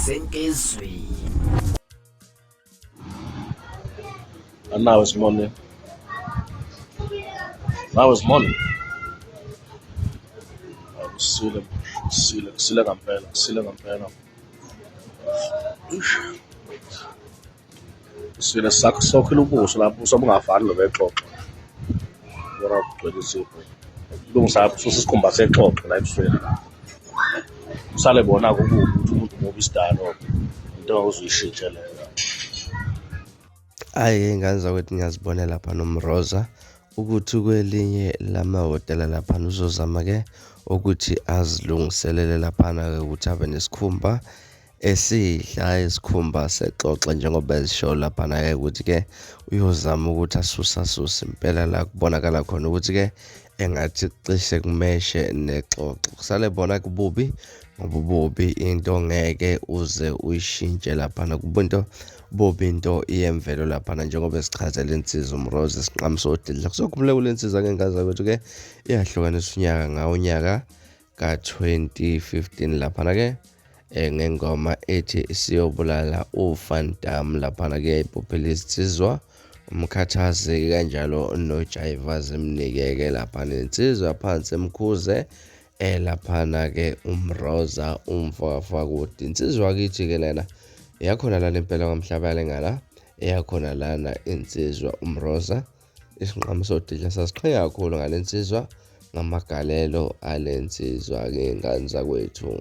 Senkizwi. And now it's money. Now it's money. Kusile, kusile, kusile ngampela, kusile ngampela. Eish. Kusile sakho sokhela ubuso lapho ubuso bungafani nobexoxo. Bona kugcwele isipho. Lungisa lapho ususa isikhumba sexoxo la ebusweni. Usale bona-ke ububi ukuthi umuntu mubi isidalo. Into ongeke leyo. Hhayi iy'ngane zakwethu ngiyazibonela lapha noMroza ukuthi kwelinye lamahhotela laphana uzozama-ke ukuthi azilungiselele laphana-ke ukuthi abe nesikhumba esidla isikhumba sexoxa njengoba ezisho laphana-ke ukuthi-ke uyozama ukuthi asuse asuse impela la kubonakala khona ukuthi-ke engathi cishe kumeshe nexoxo. Kusale bona kububi ngoba ububi into ngeke uze uyishintshe laphana kuba into bubi into iyemvelo laphana njengoba esichazela insizwa uMroza isinqamu sodidla. Kuzokhumuleka kule nsizwa ngengane zakwethu-ke iyahlukanisa unyaka ngawo unyaka ka-2015 laphana-ke ngengoma ethi siyobulala uVan Damme laphana-ke yayibhuphela insizwa umkhathazi kanjalo noJaiva zimnikeke laphana insizwa phansi emkhuze laphana-ke uMroza umfakafakude insizwa kithi-ke lena yakhona lana impela kwaMhlaba lengala eyakhona lana insizwa uMroza isinqamu sodidla sasiqhenya kakhulu ngale nsizwa ngamagalelo ale nsizwa-ke ngane zakwethu.